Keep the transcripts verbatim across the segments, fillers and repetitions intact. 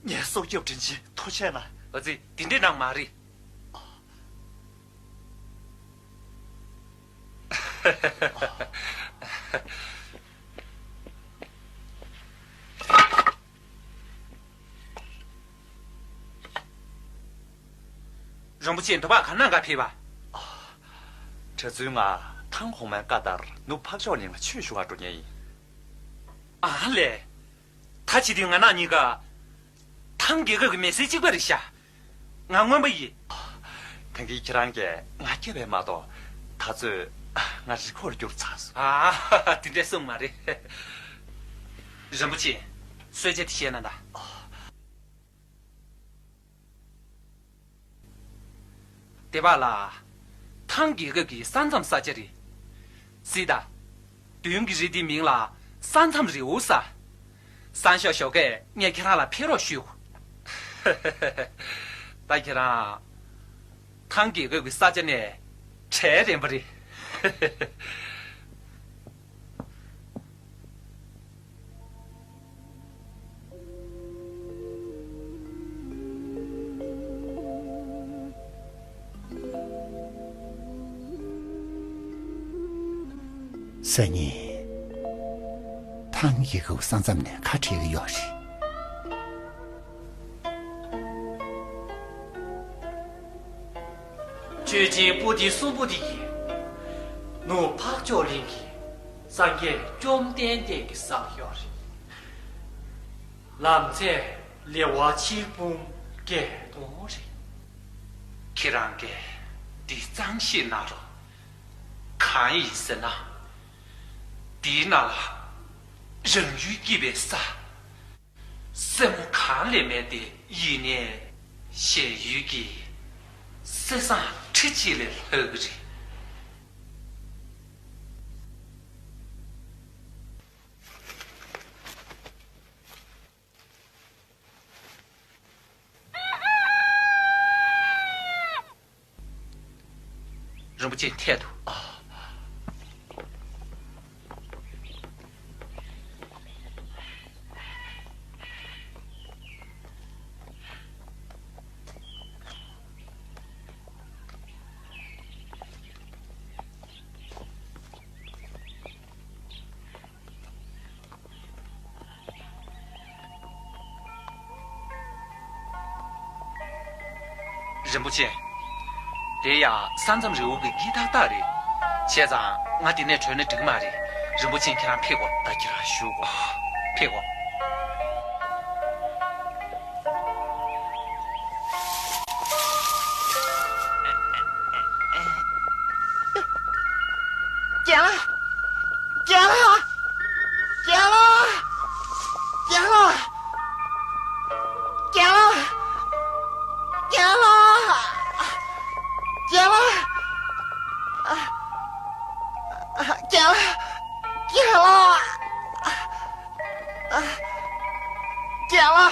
ངའི་སྲོག་སྐྱོབ་དྲིན་ཆེན། ཐུགས་རྗེ་གནང་། ཨ་ཙི། དེ་འདྲའི་ནང་མ་རེད། རིན་པོ་ཆེ། འདི་བར་ག་ན་ག་ཕེབས་པ། གྲྭ་བཙུན་ང་ཐང་གོང་མའི་བཀའ་ལྟར་ནུབ་འཕགས་མཆོག་གླིང་ལ་ཆོས་ཞུ་བར་འགྲོ་མཁན་ཡིན། ཨ་ལས། ད་བྱེད་དུས་ང་ནག་གཉིས་ཀ་ཐང་རྒྱལ་ཁབ་ཀྱི་མི་སེར་གཅིག་པ་རེད་ཤག་ང་རྔོན་པ་ཡིན། ད་གིན་ཁྱེད་རང་གིས་ང་སྐྱོབ་པ་མ་གཏོགས་ད་ཚོས་ང་རི་ཁོར་བསྐྱུར་ཚར་སོང་། ཨ། དེ་འདྲ་གསུངས་མ་རེད། རིན་པོ་ཆེ། གསོལ་ཇ་དེ་བཞེས་གནང་དང་། དེ་བ་ལ། ཐང་རྒྱལ་ཁབ་ཀྱི་ས་མཚམས་ས་ཆ་རེད། གཟིགས་དང་། མདུན་གྱི་རི་དེའི་མིང་ལ་ས་མཚམས་རི་བོ་ཟེར། སང་ཞོགས་ཞོགས་ཀས་ངས་ཁྱེད་རང་ལ་ཕེབས་རོགས་ཞུ། ད་ཁྱེད་རང་ཐང་རྒྱལ་ཁབ་ཀྱི་ས་ཆ་ནས་གྲལ་རན་པ་རེད། སང་ཉིན། ཐང་རྒྱལ་ཁབ་ས་མཚམས་ནས་ཁ་བྲལ་གྱི་ཡོད་རེད། ཆོས་རྗེ་པོ་ཏི་གསུམ་པོ་དེ་ཡིས་ནུབ་འཕགས་མཆོག་གླིང་གི་སངས་རྒྱས་བཅོམ་ལྡན་འདས་ཀྱི་ས་ཡོད་རེད། ལམ་ཚད་ལེ་དབར་ཆིག་འབུམ་བརྒྱད་སྟོང་རེད། ཁྱེད་རང་གིས་འདི་གཙང་བཤེར་གནང་རོགས། གང་ཡིན་ཟེར་ན། འདིའི་ནང་ལ་རང་ཡུལ་སྐྱིད་པའི་ས། སེན་མོ་གང་ལས་མེད་དེ། ཡིན་ནའི་གཞན་ཡུལ་གྱི་གསེར་ཟངས་ཁྲི་གཅིག་ལས་ལྷག་གི་རེད། རིན་པོ་ཆེ་འཐད་དོ། རིན་པོ་ཆེ། དེ་ཡང་ས་མཚམས་རི་བོ་གི་དཀྱིལ་ཏག་ཏག་རེད། བྱས་ཙང་ང་དེ་ནས་བྲོས་ན་འགྲིག་མ་རེད། རིན་པོ་ཆེ་ཁྱེད་རང་ཕེབས་དགོས། ད་ཁྱེད་རང་བཞུགས་དགོས། ཕེབས་དགོས། རྒན་ལགས། རྒན་ལགས། རྒན་ལགས། རྒན་ལགས། རྒན་ལགས། རྒན་ལགས། རྒན་ལགས། རྒན་ལགས། རྒན་ལགས། རྒན་ལགས།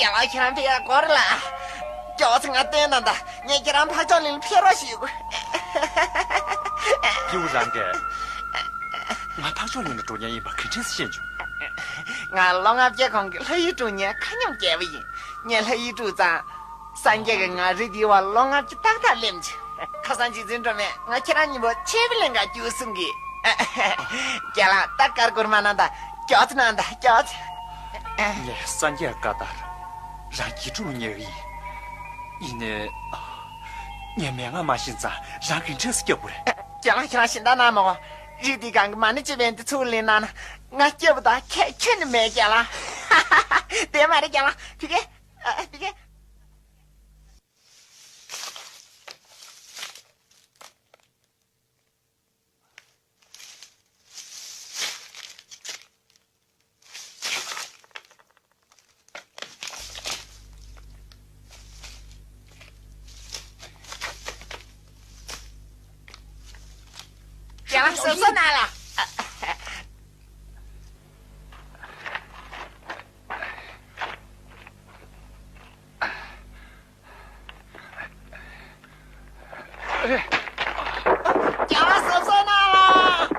རྒན་ལགས་ཁྱེད་རང་ཕེབས་ཡག་གོ་རེད་ལ། མགྱོགས་ཙམ་ང་བསྟན་གནང་དང་། ངས་ཁྱེད་རང་འཕགས་མཆོག་གླིང་ལ་ཕེབས་རོགས་ཞུ། ཡུ་རང་གིས་ང་འཕགས་མཆོག་གླིང་ལ་འགྲོ་མཁན་ཡིན་པ་ག་འདྲས་སེ་ཤེས་བྱུང་། ང་ལོ་ལྔ་བརྒྱ་གོང་གི་ལྷ་ཡུལ་དཀྲུག་མཁན་མཁའ་མཉམ་རྒྱལ་པོ་ཡིན། ངས་ལྷ་ཡུལ་དཀྲུགས་ཙང་། སངས་རྒྱས་ཀྱིས་ང་རི་འདིའི་བར་ལོ་ལྔ་བཅུ་ཏག་ཏག་ལེན་བྱུང་། ཁ་སང་རྗེ་བཙུན་སྒྲོལ་མས་ང་ཁྱེད་རང་གཉིས་པོ་ཆེད་དུ་ལེན་ག་རྒྱུགས་གསུང་གི། རྒན་ལགས། ད་ཀར་ཀོར་མ་གནང་དང་། མགྱོགས་ཙམ་གནང་དང་། མགྱོགས་ཙམ། ངས་སངས་རྒྱས་བཀའ་ལྟར་རང་དགེ་ཕྲུག་ལ་ཉེ་གི་ཡིན། ཡིན་ནའི། ངས་མན་ངག་མ་ཤེས་ཙང་རང་གི་འདྲེས་སུ་སྐྱོབ་དགོས་རེད། རྒན་ལགས། ཁྱེད་རང་གཞན་དག་གནང་མ་དགོས། རི་འདིའི་སྒང་གི་མ་ཎི་ཅི་བན་དེ་ཚུར་ལེན་གནང་ན། ང་སྐྱིད་པོ་དང་ཁྱད་ཁྱོན་ནས་མེད་རྒན་ལགས། དེ་མ་རེད་རྒན་ལགས། ཕི་གེ། ཨ། ཕི་གེ། རྒན་ལགས་གཟབ་གཟབ་གནང་ལགས། རྒན་ལགས་གཟབ་གཟབ་གནང་ལགས།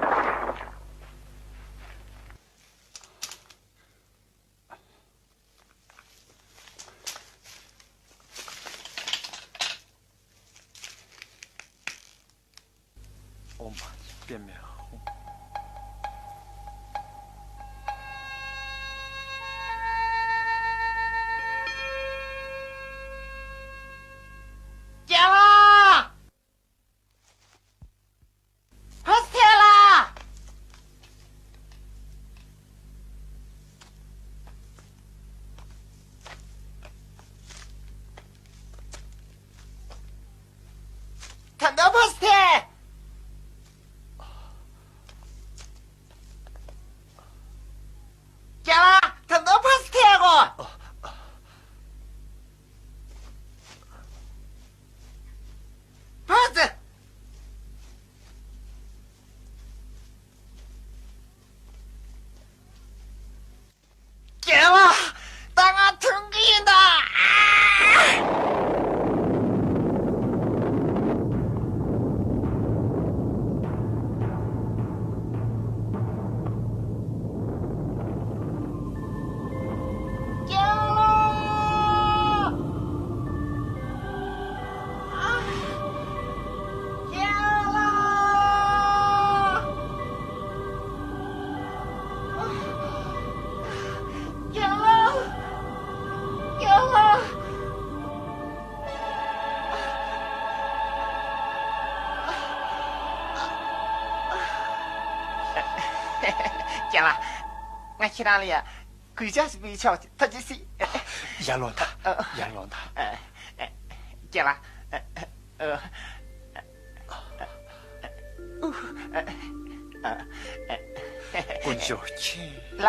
ཨོཾ་པདྨེ་ཧཱུྃ། རྒན་ལགས། ཕ་སི་ཐེ་ལགས། ད་ལྟ་ཕ་སི་ཐེ། རྒན་ལགས། ད་ལྟ་ཕ་སི་ཐེ་གོ། ཕ་སི་ཐེ། རྒན་ལགས། ད་ང་ཐོན་གི་ཡིན་ད། ཨ། རྒན་ལགས། ཨ། རྒན་ལགས། རྒན་ལགས། རྒན་ལགས། རྒན་ལགས། ང་ཁྱེད་རང་ལ་ཡ་གུས་ཕྱག་ཞིག་འབུལ་ཆོག་ཐུགས་རྗེ་ཆེ། ཡར་ལོངས་དང་། ཡར་ལོངས་དང་། རྒན་ལགས། དཀོན་མཆོག་མཁྱེན། ལ།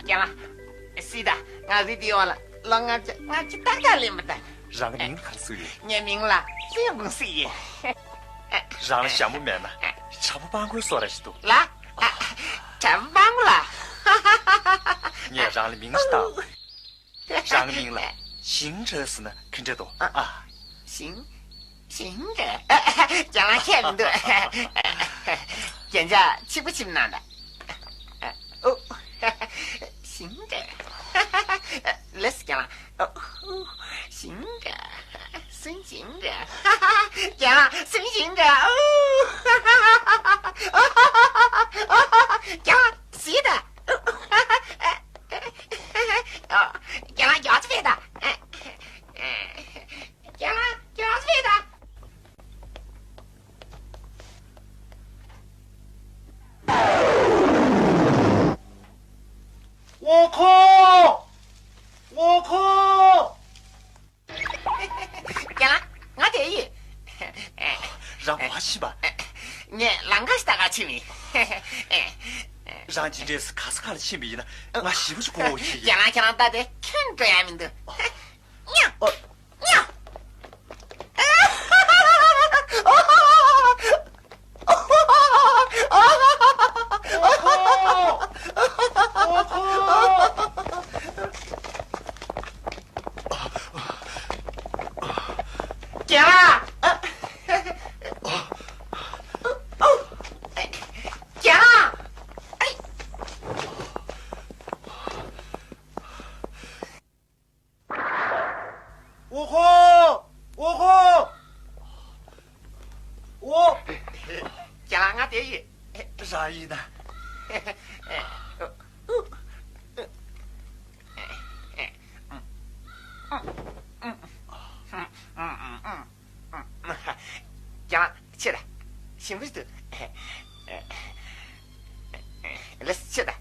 རྒན་ལགས། སྲིད་ད། ང་རི་དེའི་འོག་ལ་ལོ་ལྔ་བཅུ་ལྔ་བཅུ་ཏག་ཏག་ལེན་པ་དང་། རང་གི་མིང་ག་རེ་ཟེར་ཡོད། ངའི་མིང་ལ་སྲིད་གུང་སྲིད་ཡིན། རང་ལ་ཞྭ་མོ་མེད་ན་བྱ་ཕོ་སྤང་གོས་བཟོ་ར་ཞིག་འདུག་ལ། བྱ་ཕོ་སྤང་གོས་ལ། ངས་རང་ལ་མིང་ཞིག་བཏགས། རང་མིང་ལ་ཞིང་འདྲ་ཟེར་ན་ག་འདྲ་འདུག་ཨ། ཞིང་། ཞིང་འདྲ། རྒན་ལགས་ཁྱད་མི་འདུག་རྒན་ལགས་ཕྱི་པོ་ཕྱིན་གནང་དང་། ཨོ། ཞིང་འདྲ། ལགས་སོ་རྒན་ལགས། ཨོ། ཞིང་འདྲ། སུན་ཞིང་འདྲ། རྒན་ལགས་སུན་ཞིང་འདྲ། ཨོ། རྒན་ལགས་སྲིད་ད། ཨོ། རྒན་ལགས་མགྱོགས་ཙམ་ཕེབས་དང་། རྒན་ལགས་མགྱོགས་ཙམ་ཕེབས་དང་། དབུ་ཁུག་དབུ་ཁུག་རྒན་ལགས། ང་དེ་ཡིན། རང་ག་པར་ཕྱིན་པ། ངས་ལམ་ཁ་ཞིག་ལྟ་གར་ཕྱིན་པ་ཡིན། རང་ཇི་འདྲས་ག་ས་ག་ལ་ཕྱིན་པ་ཡིན་ན་ང་ཞེ་པོ་ཅིག་མགོ་བོ་འཁྱེར་གྱི་ཡོད། རྒན་ལགས་ཁྱེད་རང་ལྟ་དེ་ཁྱོན་འགྲོ་ཡ་མི་འདུག་ཉོ། ཉོ། རྒན་ལགས། རྒན་ལགས། འོ་ཧོ། འོ་ཧོ། འོ། རྒན་ལགས་ང་དེ་ཡིན། རང་ཡིན་ན། རྒན་ལགས་ཕྱིར། ཞིམ་པོ་ཞིག་འདུག་ལགས་སོ། ཡ།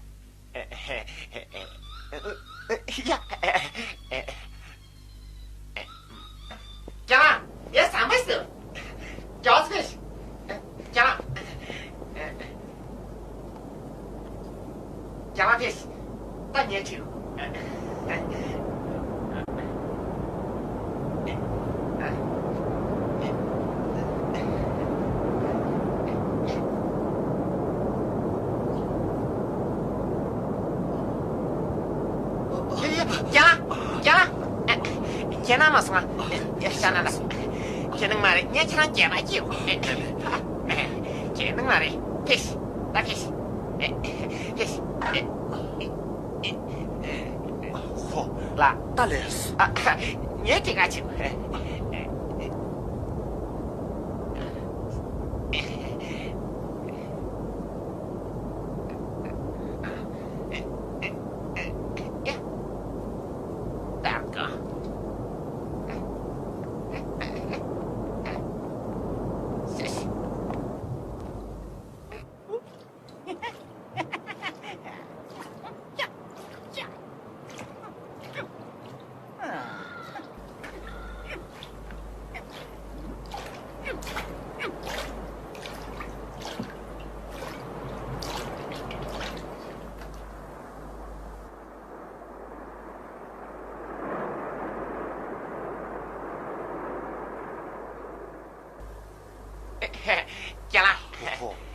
ཀྱང་། ཡ། ཟམ་པ་ཞིག་འདུག་ཀྱང་། ཀྱང་། རྒྱ་ལག་དེ། ད་ཉན་ཁྲིད། རྒྱ་ལག་རྒྱ་ལག་ཁྱེད་རང་མ་སོང་ང་། ཤ་ན་ལ། ཁྱེད་ནང་མ་རེད། ངས་ཁྱེད་རང་རྒྱལ་མ་སྐྱེས། ཁྱེད་ནང་མ་རེད། ཕེབས། ད་ཕེབས། ཕེབས། ཧོ། ལགས། ད་ལས། ངས་དེ་ག་བྱེད། རྒན་ལགས།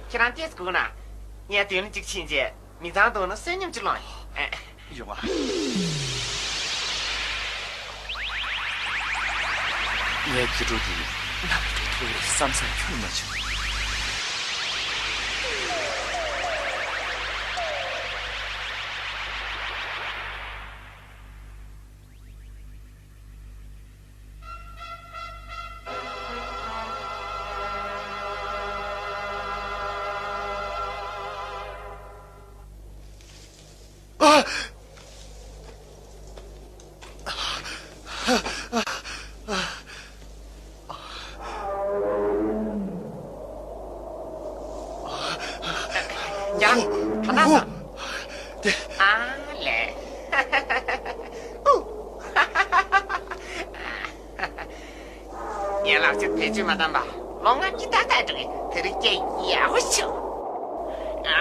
ཁྱེད་རང་ཏོག་ཙམ་སྒུག་ན། ངས་དེ་རིང་གཅིག་ཕྱིན་རྗེས་མི་ཚང་དུ་ནི་བསོད་སྙོམས་ཅིག་སློང་ཡིན། ཡོང་ང་། ངའི་དགེ་ཕྲུག་འདི་ནམ་འགྲོ་ཐུབ་རེད་བསམ་བསམ་ཁྱོན་མ་ཆུད། ཨ། ཡ། ད་ན་ས། ཨ་ལེ། ངས་ལག་ཆ་བེད་སྤྱོད་མ་བཏང་པ་ལོ་ལྔ་བཅུ་ཏག་ཏག་འགྲོ་གི། དེ་རིང་སྐད་ཡག་པོ་ཤོད། ཨ།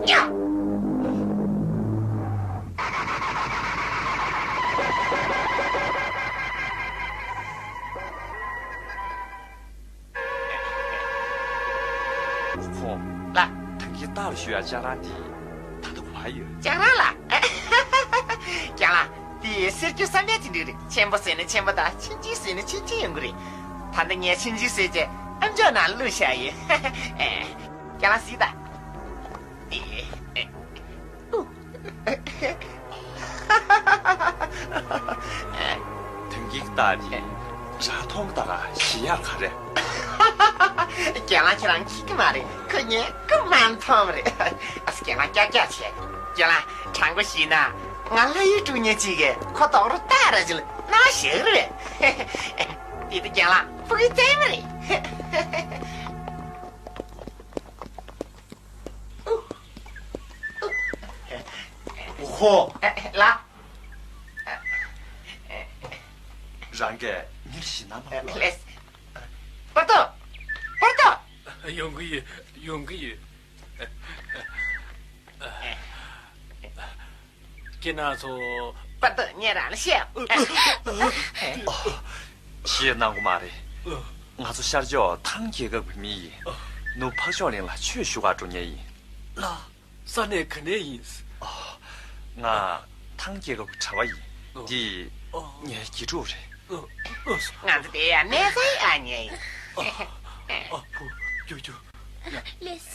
ཡ། ཁོ། ལགས། ཐང་གི་རྟ་ལ་ཞུ་ཡ་ལྕགས་རང་འདི་ད་ལྟ་ག་པར་ཡོད། ལྕགས་རང་ལགས། ལྕགས་རང་། འདི་གསེར་གྱི་བསམ་པའི་དེ་འདྲ་རེད། ཆེན་པོ་བཟོས་ན་ཆེན་པོ་དང་ཆུང་ཆུང་བཟོས་ན་ཆུང་ཆུང་ཡོང་གི་རེད། ད་ལྟ་ངས་ཆུང་ཆུང་བཟོས་རྗེས་ཨ་མཆོག་ནང་བླུགས་བཞག་ཡོད། ལྕགས་རང་གཟིགས་དང་། ཐང་གི་རྟ་འདི་ར་མཐོང་ད་ག་ཞི་ཡག་ག་རེ། རྒན་ལགས་ཁྱེད་རང་མཁྱེན་གི་མ་རེད། ཁོ་ངས་རྐུན་མ་མཐོང་བ་རེད། ཨ་ཙི་རྒན་ལགས་ཀྱག་ཀྱག་བྱས། རྒན་ལགས་དྲང་པོ་ཞུས་ན་ང་ལྷ་ཡུལ་དཀྲུག་མཁན་གཅིག་གིས་ཁོ་རྡོག་རོ་སྟག་ར་ཅིག་ལ་གནང་བཞག་གི་རེད། དེ་དུས་རྒན་ལགས་ཕྲུ་གུ་བཙས་མ་རེད། ཧོ། ལགས། རང་གིས་མིར་ཞིག་ན་མ་དགོས། ལགས། པར་ཏོ། པར་ཏོ། ཡོང་གི་ཡོད། ཡོང་གི་ཡོད། ཁྱེད་རྣམ་ཚོ། པར་ཏོ་ངས་རང་ལ་བཤད། ཞེད་སྣང་གི་མ་རེད། ང་ཚོ་ཤར་ཕྱོགས་ཐང་རྒྱལ་ཁབ་ཀྱི་མི་ཡིན། ནུབ་འཕགས་མཆོག་གླིང་ལ་ཆོས་ཞུ་གར་འགྲོ་མཁན་ཡིན། ལགས། ས་གནས་ག་ནས་ཡིན། ང་ཐང་རྒྱལ་ཁབ་ཀྱི་གྲྭ་པ་ཡིན། འདི་ངའི་དགེ་ཕྲུག་རེད། ང་ཚོ་དེ་ཡང་གནས་ཚང་ཨ་མྱེས་ཡིན། ཨ་ཕོ། རྒྱུགས་རྒྱུགས། ལགས།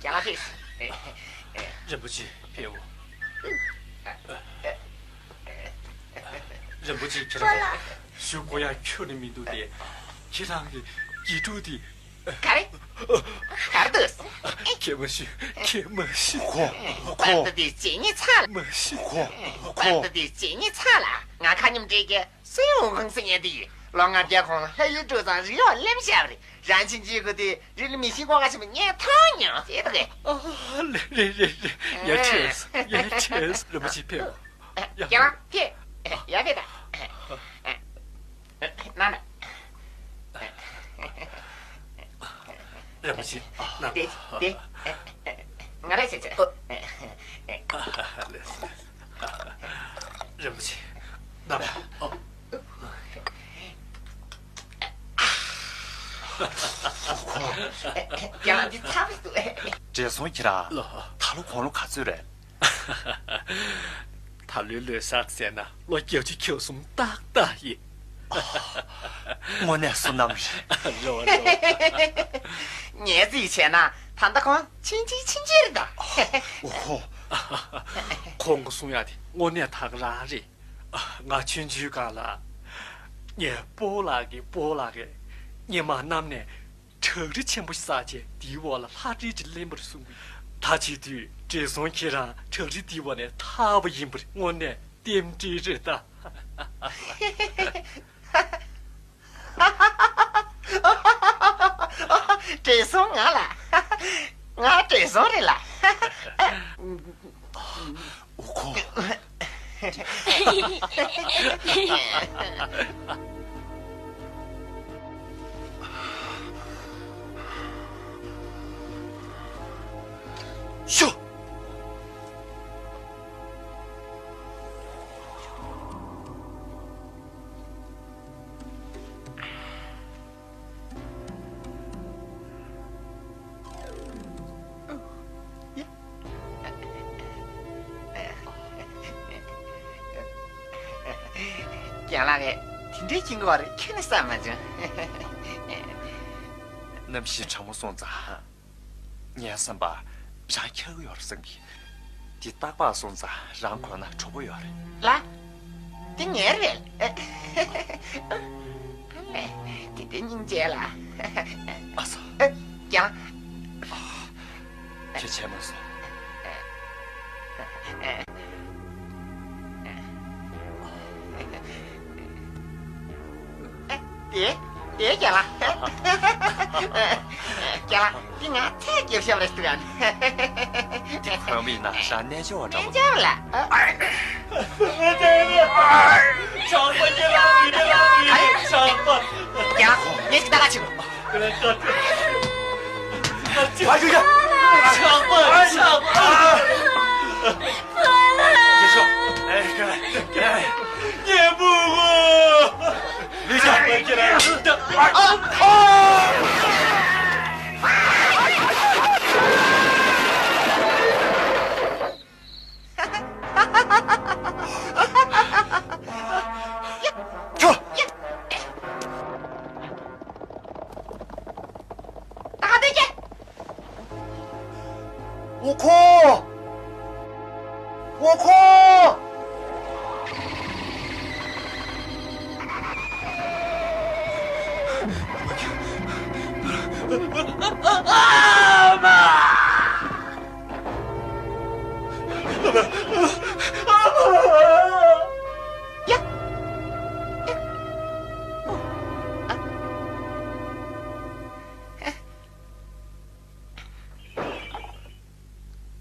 རྒན་ལགས་ཕེབས། རིན་པོ་ཆེ་ཕེབས། རིན་པོ་ཆེ་ཁྱེད་རང་ཞུ་དགོས་ཡ་ཁྱོན་ནས་མི་འདུག་སྟེ། ཁྱེད་རང་གི་དགེ་ཕྲུག་དེ། ག་རེ། ག་རེ་འདུག་ཁྱེད་མ་ཞུ། ཁྱེད་མ་ཞུ། ཁོ། ཁོ། པར་ཏོ་དེ་བྱེད་ཉེས་ཚ་ལ། མ་ཞུ། ཁོ། པར་ཏོ་དེ་བྱེད་ཉེས་ཚ་ལ། ང་ཁ་ཉིམ་འདྲེས་ཀྱི་སུའི་འོང་ཁང་སི་ཉན་དེ་ཡིན། ལོ་ལྔ་བརྒྱ་གོང་ལ་ལྷ་ཡུལ་དཀྲུག་ཚང་རི་འོག་སླེབས་བཞག་པ་རེད། རང་ཆུང་ཆུང་གི་དེ་རི་ལ་མི་ཤིང་ཀོ་ཁ་ཆེན་པོ་ངས་མཐོང་མྱོང་ཟེར་དགོས། ཨ་ལེ་རེད་རེད་རེད། ཡ་ཁྱེད་ཡ་ཁྱེད་རིན་པོ་ཆེ་ཕེབས། ཡ་ཀྱང་ཕེབས། ཡ་ཕེབས་ད། ན་ན། རིན་པོ་ཆེ་ན། དེ་དེ་ང་རེད་ཟེར་ཚེ། ལེ། རིན་པོ་ཆེ་རྣམ་པ། ཡང་འདི་ཚབ་སུ། བགྲེས་སོང་ཁྱེད་རང་། ལོ། ད་ལོ་དགུང་ལོ་ག་ཚོད་རེད། ད་ལོའི་ལོ་གསར་ཟེར་ན་ལོ་བརྒྱད་ཅུ་གྱ་གསུམ་ཏག་ཏག་ཡིན། དངོས་གནས་བསོད་ནམས་རེད། རེད་བ་རེད་བ། ངས་རྩིས་བྱས་ན་ད་ལྟ་ཁོང་ཆུང་ཆུང་ཆུང་ཆུང་རེད་ད། ཨོ་ཧོ། ཁོང་གི་གསུང་ཡག་དེ་དངོས་གནས་ད་ག་རང་རེད། ང་ཆུང་ཆུང་སྒང་ལ། ངའི་སྤོ་ལགས་ཀྱི་སྤོ་ལགས་ཀྱིས་སྔོན་མ་གནམ་ནས་བྲག་རི་ཆེན་པོ་ཞིག་བསགས་བྱས་དེའི་འོག་ལ་ལྷ་འདྲེ་ཅིག་ལེན་པར་གསུངས་པས། ད་བྱེད་དུས་བགྲེས་སོང་ཁྱེད་རང་བྲག་རི་དེའི་འོག་ནས་ཐར་བ་ཡིན་པར་དངོས་གནས་རྟེན་འབྲེལ་རེད་ད། བགྲེས་སོང་ང་ལ། ང་བགྲེས་སོང་རེད་ལ། ཨོ་ཁོ། ཤོ། རྒན་ལགས་ཀྱིས་དེ་འདྲའི་སྐྱིད་པོ་རེད་ཁྱོན་ནས་བསམ་མ་བྱུང་། གནམ་གཤིས་གྲང་མོ་སོང་ཙང་། ངའི་བསམ་པར་རང་འཁྱག་གི་ཡོད་རེད་བསམ་གི། འདི་ཏག་ཏག་སོང་ཙང་རང་གོན་ན་གྲོགས་པོ་ཡོད་རེད། ལ། འདི་ངའི་རེད། དེ་འདྲའི་སྙིང་རྗེ་ལ། ཨ་ས། ཀྱང་། ཁྱེད་བྱས་མ་སོང་། དེ། དེ་རྒན་ལགས། རྒན་ལགས་འདི་ང་ཚད་རྒྱབ་ཤབ་རེད་ཟེར་ཡང་། འདི་གོན་པ་ཡིན་ན་རང་རྣལ་འབྱོར་བ་འདྲ་པོ་འདུག་རྣལ་འབྱོར་ལ། ཆགས་པ་རྒན་ལགས་རྒན་ལགས་ཆགས་པ། རྒན་ལགས་ངས་ཅིག་ལྟ་ག་ཕྱིན། ཕ་ཆུ་ཡ། ཆགས་པ་ཆགས་པ། ཡེ་ཤུ། ཨེ་ཀ། ཨེ། ཉེ་བུ་གོ། ལི་ཅ། ཨ། ཨ། ཁྱོ། ད་ལྟ་ཀྱེ། ཨོ་ཁོ། ཨོ་ཁོ། ཨ་མ། ཡ།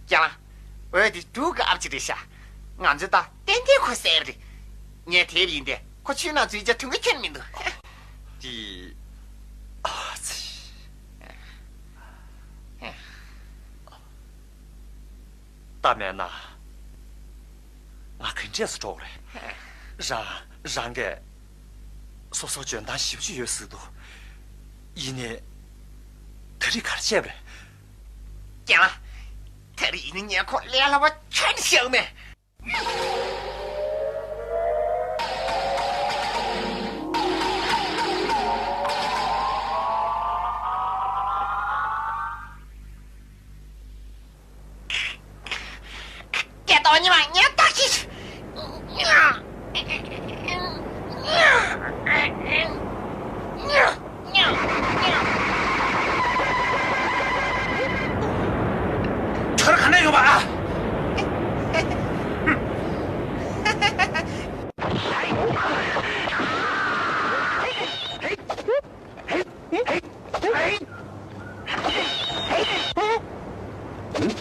ཀྱང་། འོད་དེ་འབྲུག་གི་ཨ་ཅེ་རེད་ཤག་ང་ཚོས་ད་ཏན་ཏན་ཁོ་བསད་པ་རེད། ངས་དེབ་ཡིན་ཏེ་ཁོ་ཆུའི་ནང་འཛུལ་རྒྱུ་དུང་གི་ཁྱོན་མི་འདུག་དེ། ཨ་ཙི། ད་མེད་ན། ང་ག་འདྲས་སུ་འགྲོ་དགོས་རེད། རང་རང་གིས་སོ་སོ་འཇོན་ཐང་ཞེ་པོ་ཅིག་ཡོད་ཟེར་འདུག་ཡིན་ནའི། ད་རེས་ག་རེ་བྱས་པ་རེད། རྒན་ལགས། ད་རེས་ཡིན་ནའི་ངས་ཁོ་ལས་སླ་པོ་ཁྱོན་ནས་བཞག་མེད། སྐད་གཏོང་ཉི་མ་ངས་བདག་གིས། ཁྱོད་ག་ནས་ཡོང་བ་ཨ།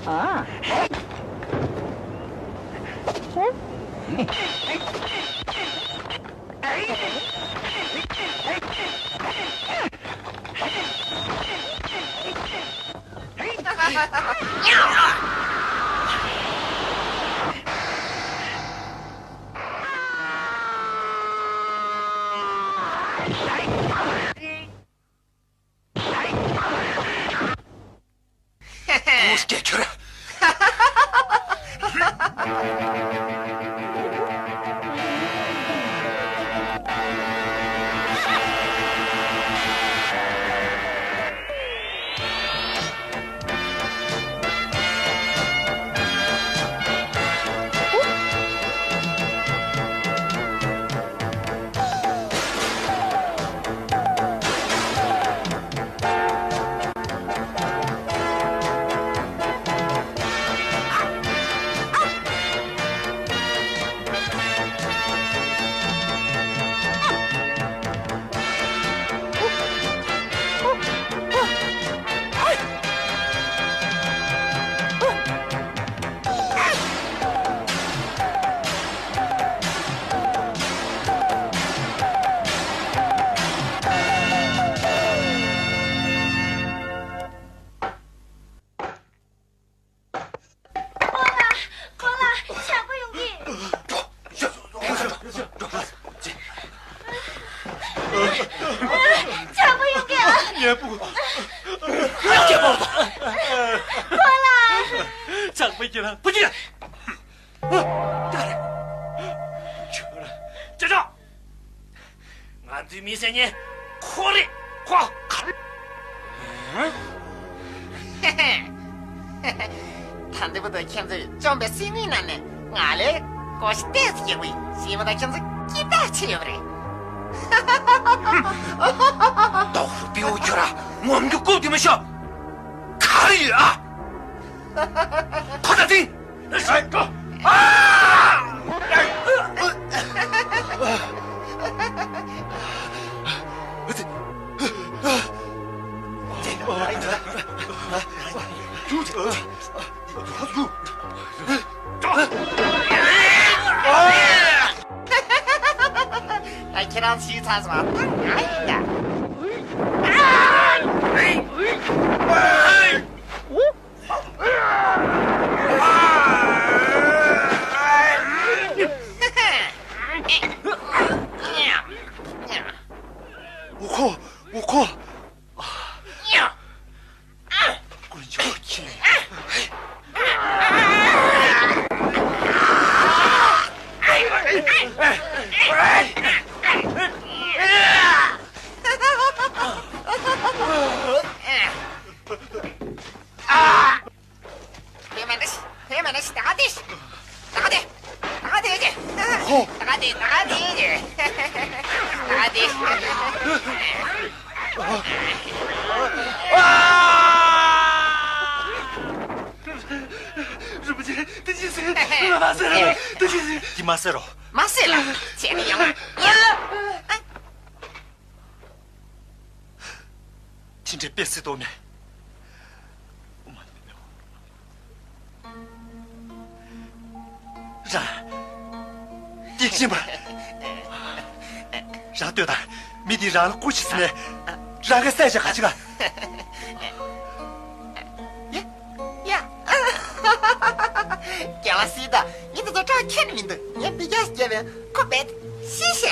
ཨ། ཀུ་སྐྱེ་ཁྱོད། ཁོ་ལ། ཁོ་ལ་ཇག་པ་ཡོང་གི། ཇག་པ་ཡོང་གི་ཨ། ཉལ་པོ། ཁོ་ལ། ཇག་པ་ཡིན་ན་བུ་ཅི། ཨ། ད་རེད། ཁྱོད་རང་ཅི་ཆོག་ང་ཚོའི་མི་སེར་ཉིད་ཁོ་རེད། ཁོ་ཁ། ད་འདི་བར་དུ་ཁྱེད་ཚོས་བཅོམ་པའི་སྲིད་བྱུས་ནང་ནས་ང་ལས་ཀོ་ཤི་ཏོག་ཙམ་ཡག་པོ་ཡིན། ཞེས་པ་དང་ཁྱེད་ཚོ་སྐྱིད་ཐག་ཆོད་ཡོད་པ་རེད། དོག་རུ་པེའུ་ཁྱོད་ར་ངོམ་རྒྱུ་རྐུབ་དེ་མི་ཤོག་ག་རེ་ཡོད་ཨ། ཁོ་ད་ཐིང་། ཁྱེད་རང་ཚོའི་ཚང་ཚང་ང་ཡིན་ད། འུ་ཁོ། འུ་ཁོ། དཀོན་མཆོག་ཁྱེད། ཨ། ཧེ་མ་ནི་ཤི། ཧེ་མ་ནི་ཤི། ད་ག་དེ་ཤི། ད་ག་དེ། ད་ག་དེ་ཀྱེ། ཧོ། ད་ག་དེ། ད་ག་དེ་ཀྱེ། ད་ག་དེ་ཤི། ཨ། རིན་པོ་ཆེ། དེ་ཅི་ཟེར། ང་མ་ཟེར་རོ། དེ་ཅི་ཟེར། འདི་མ་ཟེར་རོ། མ་ཟེར་ལ། ཁྱེད་ནི་ཡོང་ཡ། དེ་འདྲའི་དཔེ་སྲིད་དོ་མེད། རང་། སྐྱེ་ཤིང་པ། རང་ལྟོས་དང་། མི་འདིས་རང་ལ་སྐུ་ཞིག་ཟིན་ནས། རང་གི་བསད་བྱ་ག་ཅི་ག་ཡ། ཡ། རྒྱལ་བ་སྲིད་ད། ངས་འདི་ཚོ་སྐྲག་ཁྱེར་མི་འདུག་ངས་འབུད་རྒྱག་བྱས་པས་ཁོ་རྦད་ཤི་ཤག་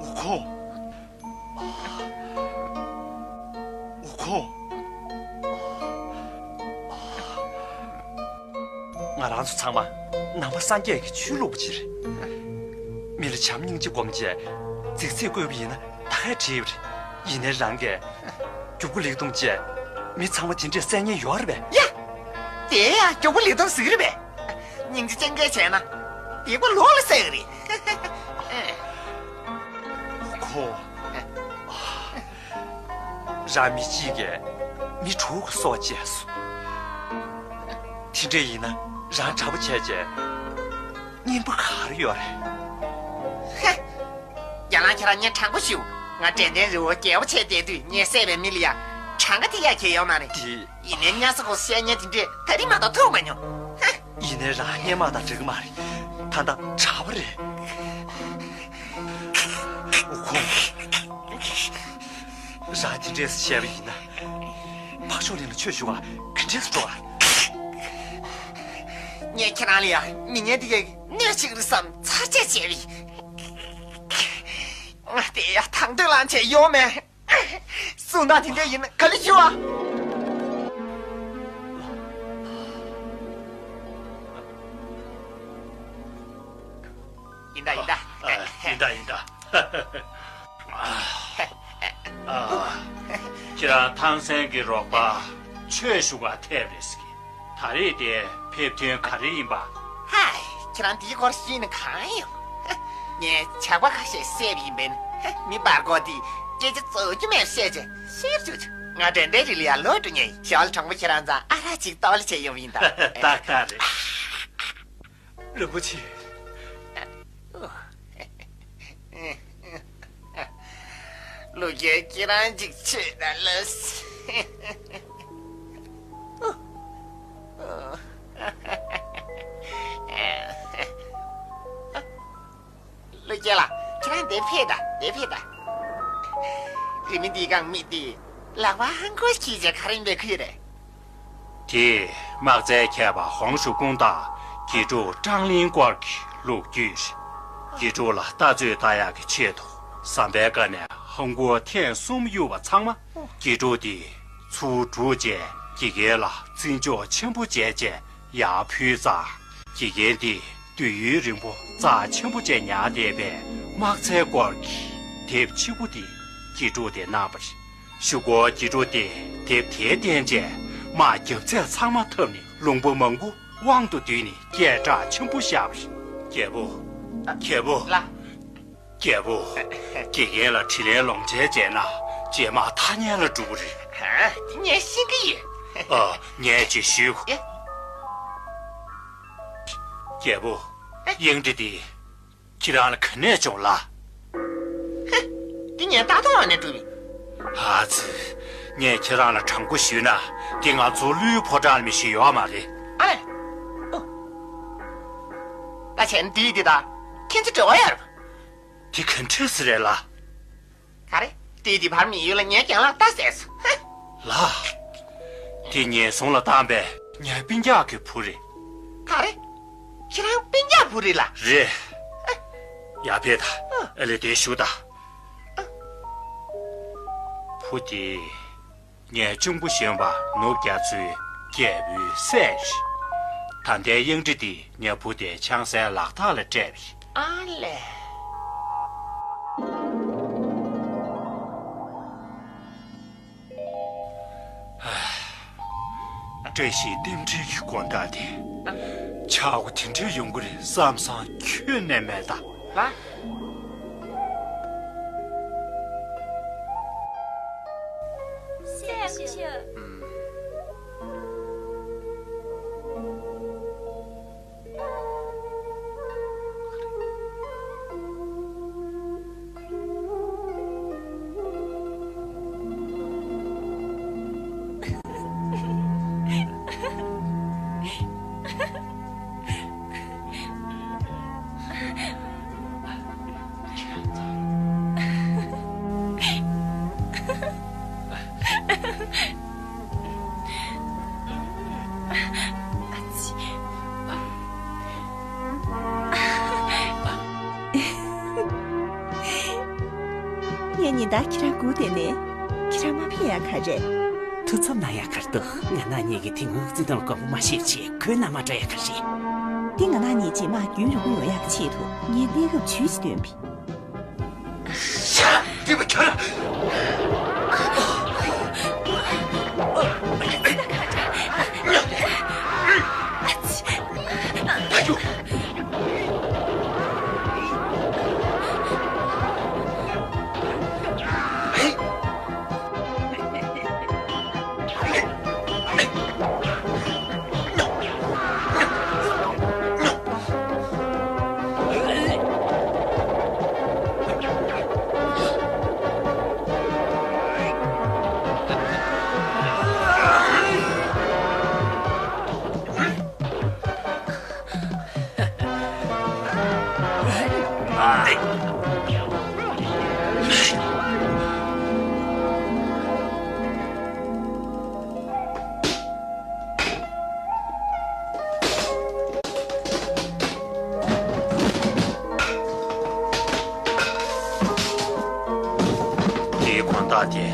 འུ་ཁོ། འུ་ཁོ། ང་རང་ཚོ་ཚང་མ་ནང་པ་སངས་རྒྱས་ཀྱི་ཆོས་ལུགས་པ་ཅིག་རེད། མི་ལ་བྱམས་སྙིང་རྗེ་སྒོམ་བྱས་རྫིག་ཚད་བཀོད་པ་ཡིན་ན་ད་གས་བྲིས་པ་རེད། ཡིན་ནའི་རང་གིས་རྒྱུག་པ་ལེགས་གཏོང་བྱས་མི་ཚང་མ་དེ་འདྲས་བསད་ཉེན་ཡོད་རེད་པས། ཡ། དེ་ཡང་རྒྱུག་པ་ལེགས་གཏོང་ཟིག་རེད་པས། སྙིང་རྗེ་ཅན་འགས་བྱས་ན་སྡིག་པ་ལོག་ལ་བསགས་རེད། ཁོ། རང་མི་གཅིག་གིས་མི་དྲུག་གི་སྲོག་བཅད་སོང་། དེ་འདྲས་ཡིན་ན་རང་དྲག་པོ་བྱས་བྱས་གཉེན་པོ་ག་རེ་ཡོད་རེད། ཧེ། རྒྱ་ལང་ཁྱེད་རང་ཉན་དྲང་པོ་ཞུ། ང་དྲན་རྟེན་རི་བོ་རྒྱལ་པོ་བྱས་བསྡད་དུས་ངས་བསད་པའི་མི་ལ་ཡ་གྲངས་ཀ་དེ་ཡ་གྱེས་ཡོད་མ་རེད། དེ། ཡིན་ནའི་ཉ་ས་ཁོ་བཤད་ཉན་དེ་འདྲས་ད་རིང་མ་གཏོགས་ཐུག་མ་མྱོང་། ཧ། ཡིན་ནའི་རང་སྔན་མ་དང་འདྲ་གི་མ་རེད། ད་ལྟ་གྲྭ་པ་རེད། ཁོང་། རང་དེ་འདྲས་བཤད་པ་ཡིན་ན། འཕགས་མཆོག་གླིང་ལ་ཆོས་ཞུ་བར་ག་འདྲས་སུ་འགྲོ་བ། ངས་ཁྱེད་རང་ལ་ཡ་མི་ངན་དེ་གའི་གནོད་ཅིག་རེད་བསམ་ཚར་བཅད་བྱས་པ་ཡིན། ང་དེ་ཡ་ཐང་དོད་ལངས་བྱས་ཡོང་མེད། གསུང་སྟངས་དེ་འདྲ་ཡིན་ན་ག་ལེ་ཞུ་བ། ཡིན་ད་ཡིན་ད། ཡིན་ད་ཡིན་ད། ཁྱེད་རང་ཐང་སན་གྱི་རོགས་པ་ཆོས་ཞུ་ག་ཐེབས་རེད་ཟེར་གི། ད་རེས་དེ་ཕེབས་དོན་ག་རེ་ཡིན་པ། ཧའི། ཁྱེད་རང་འདིའི་སྐོར་ཤེས་ན་གང་ཡོང་། ངས་ཇག་པ་ཁ་ཤས་བསད་པ་ཡིན་པས་ན། མི་བར་སྐོར་དེ་སྐད་ཆ་རྩོག་རྒྱུ་མེད་བཤད་བྱས་ཤེར་བཅུག་བྱུང་། ང་དྲན་རྟེན་རི་ལ་ཡ་ལོག་འགྲོ་མཁན་ཡིན། ཞོལ་གྲོང་པ་ཁྱེད་རང་ཚང་ཨ་རག་ཅིག་གཏོང་ལེ་བྱས་ཡོང་བ་ཡིན་ད། ད་ག་རེད། རིན་པོ་ཆེ། ཀླུ་རྒྱལ་ཁྱེད་རང་ཅིག་ཆོས་དང་ལབ། ཀླུ་རྒྱལ་ལགས། ཁྱེད་རང་འདིར་ཕེབས་དང་། འདིར་ཕེབས་དང་། རི་མོ་འདིའི་སྒང་མི་དེས་ལག་པ་ཧང་གོ་ཞིག་བྱས་ག་རེ་ཡིན་པའི་ཁུལ་རེད། དེས་དམག་རྩལ་མཁས་པ་ཧོང་ཞུ་ཀུང་དང་དགེ་ཕྲུག་ཀྲང་ལིན་སྐོར་གྱི་ལོ་རྒྱུས་རེད། དགེ་ཕྲུག་ལ་ལྟ་ཚོད་ལྟ་ཡག་གི་ཆེད་དུ་ཟམ་པའི་ཀ་ནས་ཧང་གོ་ཐེངས་གསུམ་གཡུགས་པ་ཚང་མ་དགེ་ཕྲུག་དེས་ཚུར་སྒྲུག་བྱས་དགེ་རྒན་ལ་བརྩི་འཇོག་ཆེན་པོ་བྱས་རྗེས་ཡར་ཕུལ་ཙང་། དགེ་རྒན་དེས་དུས་ཡུན་རིང་པོ་རྩ་ཆེན་པོ་བྱས་ཉར་བསྡད་པའི་དམག་རྩལ་སྐོར་གྱི་དེབ་ཕྱི་པོ་དེ་དགེ་ཕྲུག་དེ་གནང་བ་རེད། གཞུག་གུ་དགེ་ཕྲུག་དེས་དེབ་དེ་བསྟན་རྗེས་དམག་རྒྱབ་ཚད་ཚང་མ་འཐབ་ནས་ལུང་པ་མང་པོ་དབང་དུ་བསྡུས་ནས་སྐད་གྲགས་ཆེན་པོ་བཞག་པ་རེད། རྒྱལ་པོ། རྒྱལ་པོ། ལགས། རྒྱལ་པོ། དགེ་རྒན་ལ་དྲིན་ལན་ལོག་འཇལ་བྱས་ན་རྗེས་མ་ཐ་སྙད་ལ་འགྲོ་གི་རེད། ཧ། དེ་ངས་ཤེས་ཀྱི་ཡོད། ཨ། ངས་ཅིག་ཞུ། ཨེ། རྒྱལ་པོ། ཨེ། གཡང་ཁྲི་དེ་ཁྱེད་རང་ལ་ག་ནས་བྱུང་ལགས། ཧ། དེ་ངས་ལྟ་སྟངས་ནས་བསྒྲུབས་པ་ཡིན། ཨ་ཙི། ངས་ཁྱེད་རང་ལ་དྲང་པོ་ཞུས་ན་དེ་ང་ཚོ་ཀླུའི་ཕོ་བྲང་ལ་མི་ཤེས་ཡོད་མ་རེད། ཨ་ལས། ཨོ། ད་བྱས་ན་དེའི་དེ་དང་ཁྱེད་ཚོ་འབྲེལ་བ་ཡོད་རེད་པ། དེ་ག་འདྲས་ཟེར་རེད་ལགས། ག་རེ། དེའི་དེ་བར་མི་ཡུལ་ལ་ངའི་རྒན་ལགས་ལྟ་ཟེར་སོང་། ཧ། ལགས། དེ་ངན་སོང་ལ་བཏང་པའི་ངའི་སྤུན་ཀྱག་གི་བུ་རེད། ག་རེ། ཁྱེད་རང་སྤུན་ཀྱག་བུ་རེད་ལགས། རེད། ཡར་ཕེབས་དང་། ཨ་ལས་དེར་བཞུགས་དང་། བུ་དེ་ངའི་གཅུང་པོ་གཞོན་པ་ནོར་རྒྱ་མཚོའི་རྒྱལ་པོའི་སྲས་རེད། ད་ལྟའི་གཡང་ཁྲི་དེ་ངའི་བུ་དེའི་ཆང་སའི་ལག་རྟགས་ལ་སྤྲད་པ་རེད། ཨ་ལས། བཀྲ་ཤིས་རྟེན་འབྲེལ་གྱི་དགོང་དག་དེ། ཆག་སྒོ་དེ་འདྲ་ཡོང་གི་རེད་བསམ་བསམ་ཁྱོན་ནས་མེད་ད། ལགས། སྲས་སྐུ་ཞབས། ངས་ཉིན་ལྟར་ཁྱེད་རང་སྒུག་བསྡད་ནས། ཁྱེད་རང་མ་ཕེབས་ཡག་ག་རེ། ཐུགས་འཚབ་གནང་ཡག་ག་རེ་འདུག་ང་རང་གཉིས་ཀྱིས་དེ་སྔོན་བརྩེ་དུང་ལ་དགོངས་པ་མ་བཞེས་བྱས་གོས་ནང་མ་འགྲོ་ཡག་ག་རེ། འདི་ང་རང་གཉིས་རྗེས་མ་རྒྱུན་རིང་པོ་ཡོང་ཡག་གི་ཆེད་དུ་ངས་གནས་སྐབས་ཇུས་ཤིག་བཏོན་པ་ཡིན། ད་དེ།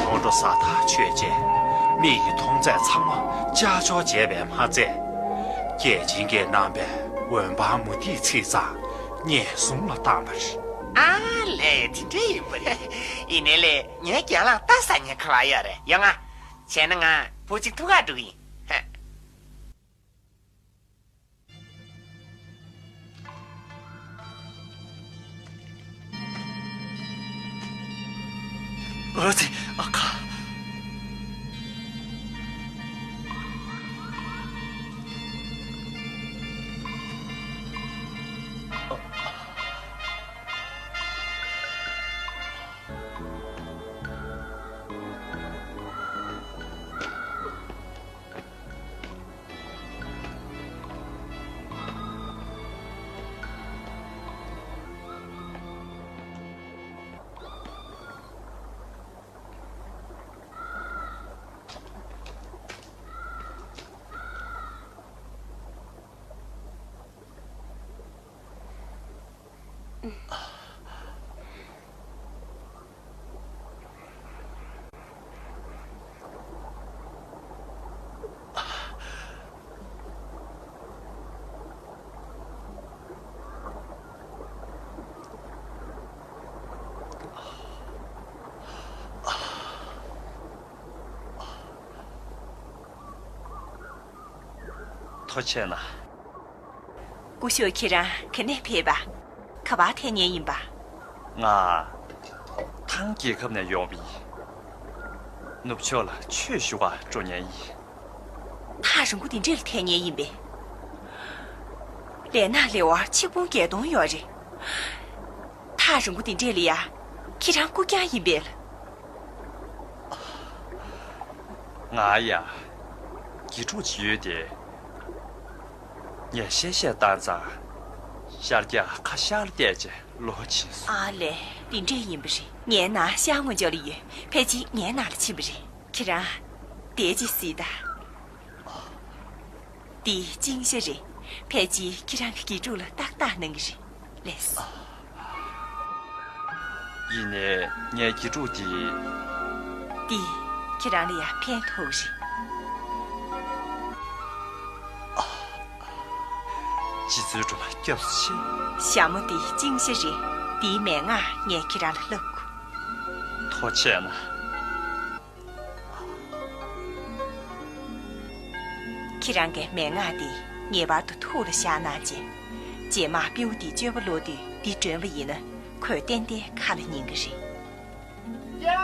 ཁོང་ཁྲོ་ཟ་ཐག་ཆོད་རྗེས། མིག་གི་མཐོང་ཚད་ཚང་མ་ལྕགས་སྦྱོར་བྱས་པས་མ་ཚད། རྒྱལ་ཆེན་གྱིས་གནང་པའི་འོད་འབར་མུ་ཏིག་ཚིག་ཚང་ངེད་གསུམ་ལ་བཏང་བ་རེད། ཨ་ལས། དེ་འདྲ་ཡིན་པ་རེད། ཡིན་ནའི་ལས། ངའི་རྒན་ལགས་ལྟ་ས་ཉེན་ཁ་ལ་ཡོད་རེད། ཡོང་ང་། བྱས་ན་ང་བུ་གཅིག་ཐུག་ག་འགྲོ་གི་ཡིན། ཧ། ཨ་ཙི། ཨ་ཁ། ཐུགས་རྗེ་གནང་། སྐུ་ཞབས་ཁྱེད་རང་ག་ནས་ཕེབས་པ། ག་པར་ཐད་མཁན་ཡིན་པ། ང་ཐང་རྒྱལ་ཁབ་ནས་ཡོང་བ་ཡིན། ནུབ་ཕྱོགས་ལ་ཆོས་ཞུ་བར་འགྲོ་མཁན་ཡིན། ཐག་རིང་པོ་དེ་འདྲ་ལ་ཐད་མཁན་ཡིན་པས། ལས་ནག་ལས་དབར་ཆིག་འབུམ་བརྒྱད་སྟོང་ཡོད་རེད། ཐག་རིང་པོ་དེ་འདྲ་ལ་ཡ། ཁྱེད་རང་རྐུབ་བཀྱག་ཡིན་པས་ལ། ང་ཡ། དགེ་ཕྲུག་ཅིག་ཡོད་དེ། ངས་གཤེ་གཤེ་བཏང་ཙང་། ཤར་རྒྱག་ཁ་ཤར་ལ་བལྟས་བྱས་ལོག་ཕྱིན་སོང་། ཨ་ལས། དེ་འདྲས་ཡིན་པ་རེད། ངའི་ནང་ཤར་ངོས་ཕྱོགས་ལ་ཡོད། ཕལ་ཆེར་ངའི་ནང་ལ་ཕྱིན་པ་རེད། ཁྱེད་རང་། དེ་ཅི་སྲིད་ད། འདི་ཅིང་ཤ་རེད། ཕལ་ཆེར་ཁྱེད་རང་གི་དགེ་ཕྲུག་ལ་ཏག་ཏག་གནང་གི་རེད། ལགས། ཡིན་ནའི་ངའི་དགེ་ཕྲུག་འདི། འདི་ཁྱེད་རང་ལ་ཡང་ཕན་ཐོགས་རེད། རྗེ་བཙུན་སྒྲོལ་མ་སྐྱབས་སུ་མཆི། ཞྭ་མོ་འདི་ཅིང་ཤ་རེད། འདིའི་མན་ངག་ངས་ཁྱེད་རང་ལ་བསླབ་དགོས། ཐུགས་རྗེ་གནང་། ཁྱེད་རང་གི་མན་ངག་འདི་ངེས་པར་དུ་ཐུགས་ལ་བཞག་གནང་རྗེས། རྗེས་མ་སྤྲེའུ་འདིས་སྤྱོད་པ་ལོག་དུས་འདི་སྒྲོན་པ་ཡིན་ན། ཁོས་ཏན་ཏན་ཁ་ལ་ཉན་གྱི་རེད། རྒན་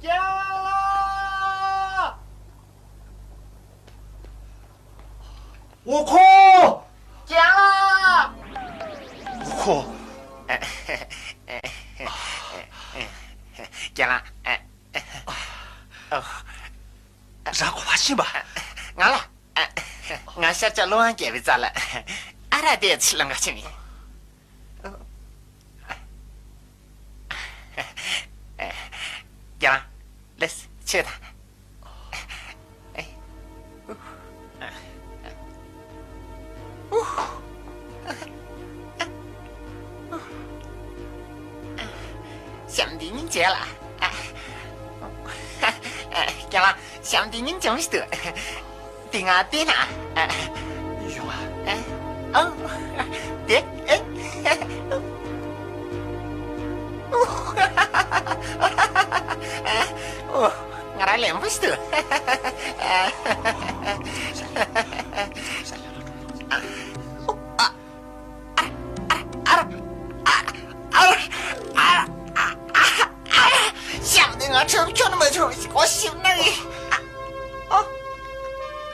ལགས། རྒན་ལགས། ཨོ་ཁོ། རྒན་ལགས། ཨོ་ཁོ། རྒན་ལགས། རང་གོ་བ་ཤེས་པ། ང་ལ། ང་ཤར་ཕྱོགས་ཀླུ་དབང་རྒྱལ་པོའི་རྩ་ལ། ཨ་རག་དེ་ཚི་ལང་ག་ཕྱིན་ཡིན། རྒན་ལགས། ལེས་ཆེ་ད། ཞྭ་མོ་འདི་སྙིང་རྗེ་ལ། རྒན་ལགས། ཞྭ་མོ་འདི་སྙིང་རྗེ་མོ་ཞིག་འདུག་འདི་ང་བསྟན་ན། ཡོང་ཨ། ཨ། ཨོ། དེ། ཨེ། ཨོ། ང་རང་ལེན་པོ་ཞིག་འདུག་ཨ། ཨ། ཨ། ཨ། ཞྭ་མོ་འདི་ང་ཁྲོམ་ཁྱོན་ནས་མ་བྱུང་ཞིག་གོ་ཞིབ་གནང་ཡིན། ཨ། ཨོ། ཨ།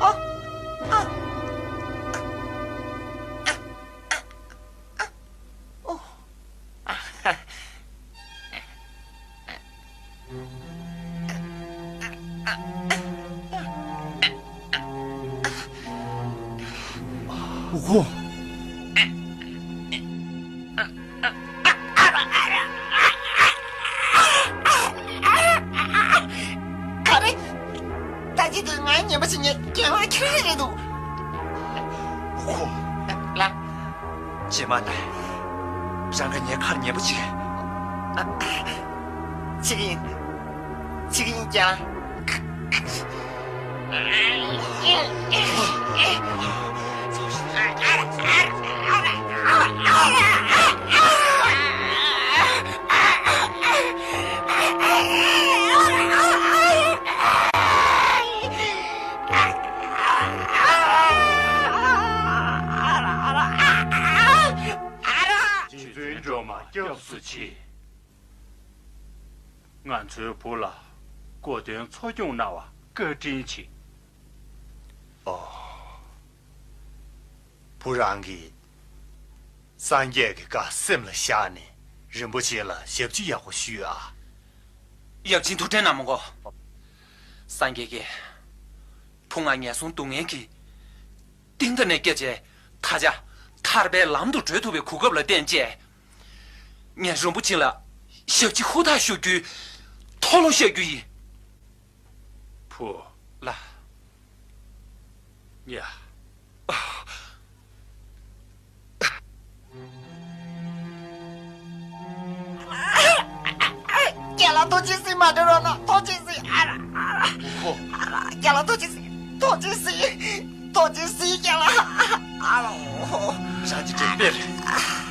ཨོ། ཨ། ཨོ། ཨོ། ག་རེ། ད་ཅི་དུས་ང་ཉན་པ་ཞིག་ཉན་རྒན་ལགས་ཁྱེད་རང་རེད་འདུག་ཨོ། ལགས། རྗེས་མ་ལྟ། རང་གིས་ངའི་ཁར་ཉན་པོ་བྱེད། བྱེད་ཀྱི་ཡིན། བྱེད་ཀྱི་ཡིན་ཀྱང་། རྗེ་བཙུན་སྒྲོལ་མ་སྐྱབས་སུ་མཆི། ང་ཚོའི་བུ་ལ་གོ་སྟོན་འཚོ་སྐྱོང་གནང་བ་བཀའ་དྲིན་ཆེ། ཨོ། བུ་རང་གིས་སངས་རྒྱས་ཀྱི་བཀའ་སེམས་ལ་བཞག་ནས་རིན་པོ་ཆེ་ལ་ཞབས་ཕྱི་ཡག་པོ་ཞུས་ཨ། ཡབ་ཆེན་ཐུགས་ཁྲལ་གནང་མི་དགོས། སངས་རྒྱས་ཀྱིས་བུ་ང་ངན་སོང་སྡུག་བསྔལ་གྱི་གཏིང་མཐའ་ནས་བསྐྱབས་བྱས། ད་ཆ་ཐར་པའི་ལམ་དུ་བགྲོད་ཐུབ་པའི་གོ་སྐབས་ལ་བརྟེན་བྱས། ངས་རིན་པོ་ཆེ་ལ་ཞབས་ཕྱི་ཧུར་ཐག་ཞུ་རྒྱུའི་མཐོལ་ལོ་བཤད་རྒྱུ་ཡིན། བུ་ལ། ཡ། རྒན་ལགས་ཐུགས་རྗེ་གཟིགས། མ་འགྲོ་རོགས་གནང་། ཐུགས་རྗེ་གཟིགས། ཨ་ར་ཨ་ར། ཨོ་ཧོ། ཨ་ར། རྒན་ལགས་ཐུགས་རྗེ་གཟིགས། ཐུགས་རྗེ་གཟིགས། ཐུགས་རྗེ་གཟིགས་རྒན་ལགས། ཨ་ར་ཨོ་ཧོ། རང་གི་འདྲེ་དཔེ་རེད།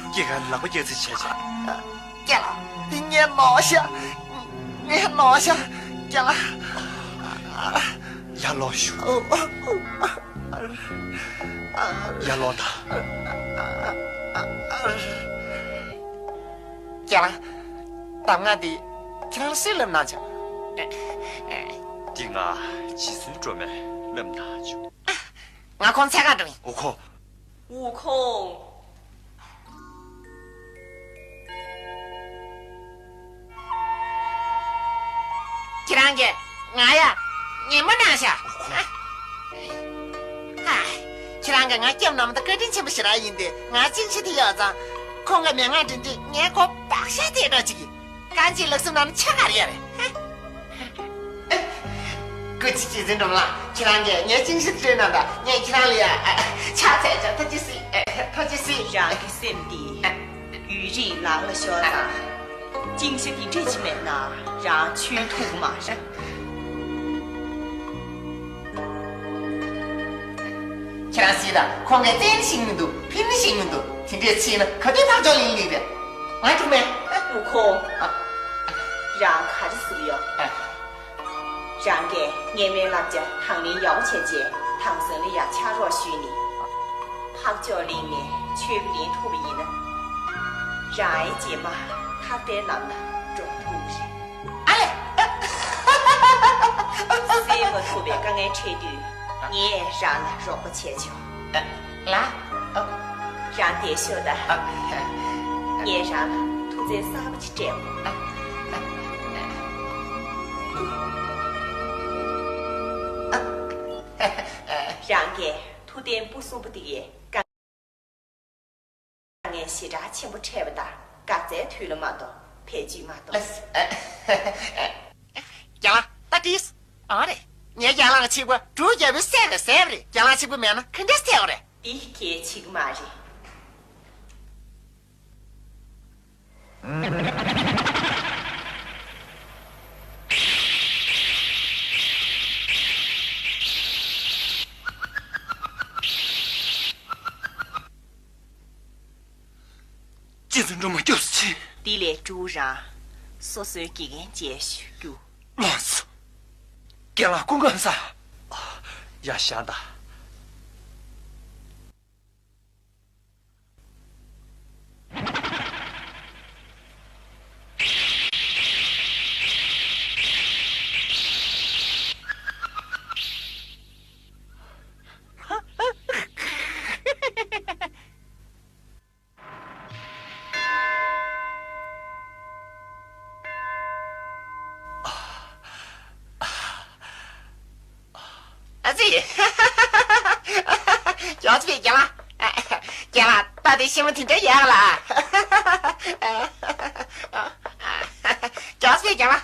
སྐྱེ་རྒ་ལག་པ་སྐྱེ་ཚེ་བྱས་བྱས། རྒན་ལགས་འདི་ངའི་ནོར་ཤག་ངའི་ནོར་ཤག་རྒན་ལགས། ཡར་ལོངས་ཤོག་ཨོ་ཨོ་ཨོ། ཡར་ལོངས་དང་། རྒན་ལགས། གདམས་ངག་འདི་ཁྱེད་རང་ལ་སུས་བསླབས་གནང་བྱུང་། འདི་ང་རྗེ་བཙུན་སྒྲོལ་མས་བསླབས་གནང་བྱུང་། ང་ཁོང་འཚོལ་ག་འགྲོ་ཡིན། འོ་ཁོ། ཝུའུ་ཁུང་། ཁྱེད་རང་གིས་ང་ཡ་ཉན་མོ་གནང་ཤག་ཁྱེད་རང་གིས་ང་སྐྱབས་གནང་བ་དེ་བཀའ་དྲིན་ཆེན་པོ་ཞེ་དྲག་ཡིན་ཏེ། ང་ཅིན་ཤི་དེ་ཡོད་ཙང་ཁོང་གི་མན་ངག་འདྲེན་དུས་ངས་ཁོ་བག་ཤ་དེ་འདྲ་ཅིག་གིས། གང་ཅིའི་ལག་སུབ་ནང་ན་ཆ་ག་རེ་ཡ་རེད། སྐུ་མཁྱེན་རྗེ་བཙུན་སྒྲོལ་མ་ལགས། ཁྱེད་རང་གིས་ངའི་ཅིན་ཤི་སྤྲོད་གནང་དང་། ངས་ཁྱེད་རང་ལ་ཡ་ཕྱག་འཚལ་ཅིང་ཐུགས་རྗེ་གཟིགས། ཐུགས་རྗེ་གཟིགས། རང་གི་སེམས་འདི་ཡུན་རིང་ལངས་ལ་ཤོར་ཙང་། ཅིན་ཤི་དེ་འདྲ་ཅིག་མེད་ན་རང་འཆུན་ཐུབ་ཀྱི་མ་རེད། ཁྱེད་རང་གཟིགས་དང་། ཁོང་གིས་བཙན་ནི་ཤེས་མི་འདུག་ཕིང་ནི་ཤེས་མི་འདུག་དེ་འདྲས་བྱས་ན་ག་དུས་ཐག་ཆོད་ལེན་ལེན་རེད། ང་འགྲིག་མེད། ཝུའུ་ཁུང་། ཨ། རང་ག་རེ་ཟེར་གྱི་ཡོད། ཨ། རང་གིས་ངའི་སྨོན་ལམ་བྱས། དང་ལེན་ཡག་པོ་བྱས་རྗེས་དེང་སང་ལ་ཡ་ཕྱག་རོགས་ཞུས་ནས། ཐག་ཆོད་ལེན་ནས་ཆོས་པ་ལེན་ཐུབ་པ་ཡིན་ན། རང་ཡང་རྗེས་མ་ཐར་པའི་ལམ་ལ་འགྲོ་ཐུབ་ཀྱི་རེད། ཨ་ལས། སེལ་མ་ཐུབ་པའི་དཀའ་ངལ་འཕྲད་དུས་ངས་རང་ལ་རོགས་པ་བྱས་ཆོག་ལ། རང་བསྡད་ཤོག་དང་། ངས་རང་ལ་ཐུགས་བརྩེ་གསར་པ་ཅིག་སྤྲད་འོང་། རང་གིས་ཐུགས་བརྟན་ཕུན་སུམ་པོ་དེ་གའི་དཀའ། ངས་ཞེ་དྲག་ཆེན་པོ་འཕྲད་པ་དང་། འགག་རྩའི་དུས་ལ་མ་གཏོགས་ཕལ་ཆེར་མ་གཏོགས། རྒན་ལགས། ད་དེས། ཨང་རེད། ངའི་རྒན་ལགས་ཆིག་པ་འབྲུག་རྒྱལ་པོས་བསད་པས་བསད་པ་རེད། རྒན་ལགས་ཆིག་པ་མེད་ན་ག་འདྲས་བསད་པ་རེད། འདི་གལ་ཆེ་གི་མ་རེད། རྗེ་བཙུན་སྒྲོལ་མ་སྐྱབས་སུ་མཆི། འདི་ལས་འབྲུག་རང་སོ་སོའི་དགེ་རྒན་མཇལ་ཞུ་རྒྱུ། ལགས་སོ། རྒན་ལགས་སྐུ་ཁམས་བཟང་། ཡར་བཞེངས་དང་། ཨ་ཙི། ཅོག་ཙེ་རྒྱབ་ལ། རྒྱབ་ལ་ད་དེ་ཤི་མོ་དེ་འདྲ་ཡག་ལ། ཅོག་ཙེ་རྒྱབ་ལ།